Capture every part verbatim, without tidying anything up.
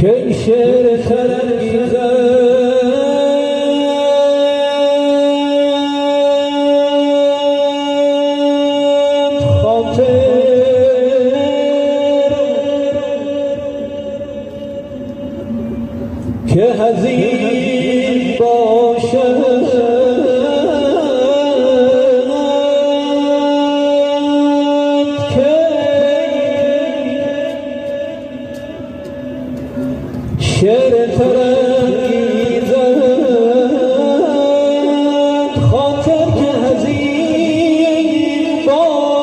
ای شعر ترنگیزت خاطر که حزین باشد، که شعر ترنگیزت خاطر که حزین باشد.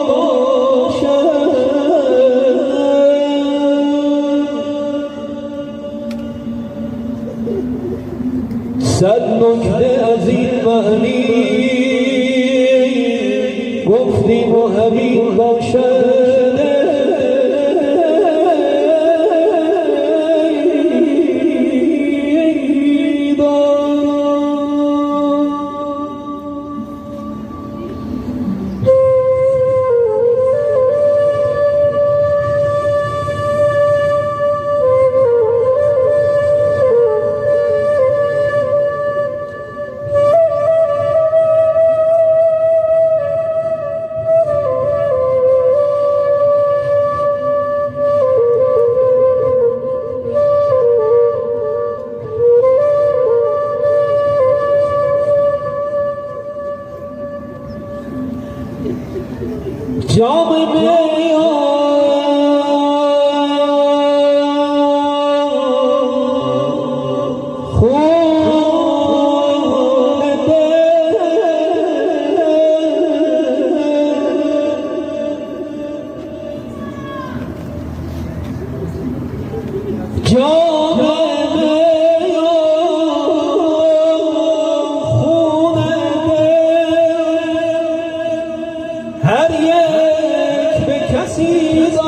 صد نکته از این معنی گفتیم و همین باشد. جام می خون دل، جام می خون دل، هر یک به کسی داده.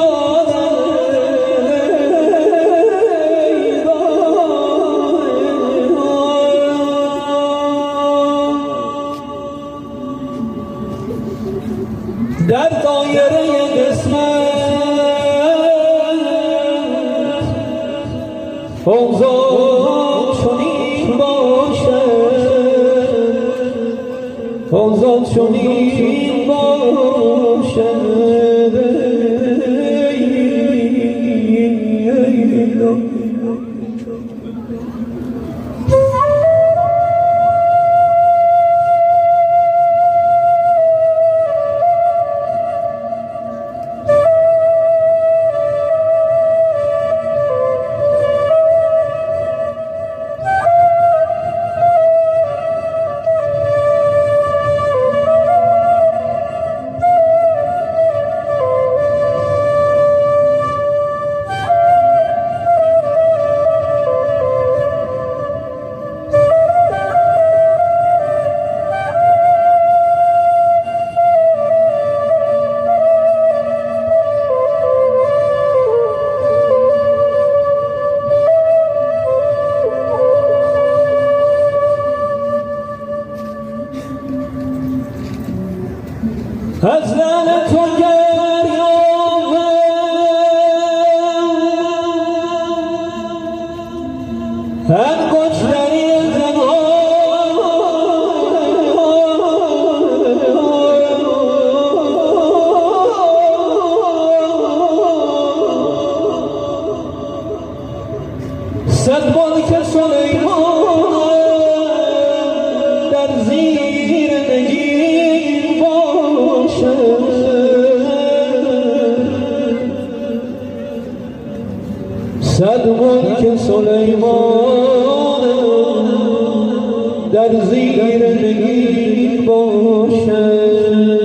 در دایرهٔ قسمت اوضاع چنین باشد، اوضاع چنین باشد. از لعل تو گریابم، هر گوش دری زنان. صد ملک سلیمان در زیر نگین باشد، صد ملک سلیمان در زیر نگین باشد.